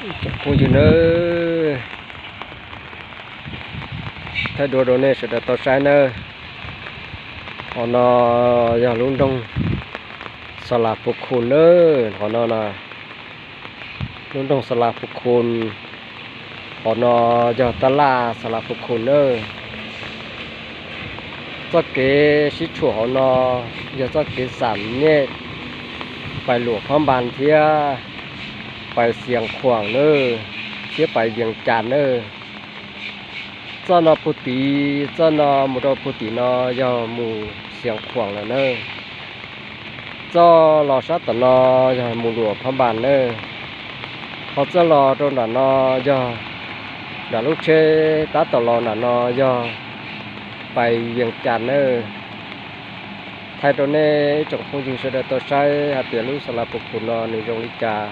Phooj ywg nawb, thaij duab rau nej sawv daws tau saib nawb. Qhov no yog lub nroog Xa Las Phu Khu nawb. Qhov no lub nroog Xa Las Phu Khu, qhov no yog tab laj Xa Las Phu Khu nawb. Txoj kev sib tshuam hauv no yog txoj kev xam nyej pais Luam Phab Npas thiab pais Xias Khuam nawb, thiab pais Vias Cas nawb. Txoj no puag tim, txoj no mus rau puag tim no yog mus Xias Khuam lawm nawb. Txoj los sab tom no yog mus Luam Phab Npas nawb. Ho txoj los rau nram no yog nram lub tsheb tab tom los nram no yog pais Vias Cas nawb. Thaij rau nej ib tsoom phooj ywg sawv daws tau saib hais tias lub Xa Las Phu Khu no nws zoo li cas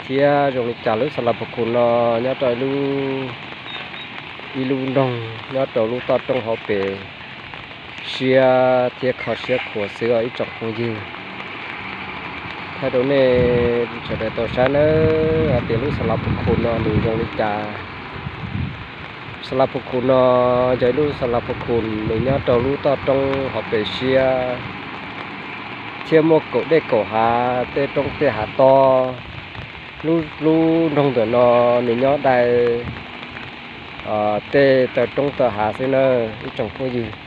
thiab zoo li cas. Lub Xa Las Phu Khu no nyob rau ib lub, ib lub nroog nyob rau lub toj roob hauv pes siab thiab kho siab khuav xwb os ib tsoom phooj ywg. Thaij rau nej sawv daws tau saib nawb hais tias lub Xa Las Phu Khu no nws zoo li cas. Xa Las Phu Khu no yog ib lub Xa Las Phu Khu nws nyob rau lub toj roob hauv pes siab thiab muaj kaum dej kaum hav, tej roob tej hav tob. Lub, lub nroog ntawm no nws nyob dai tej taw roob taw hav xwb nawb ib tsoom phooj ywg.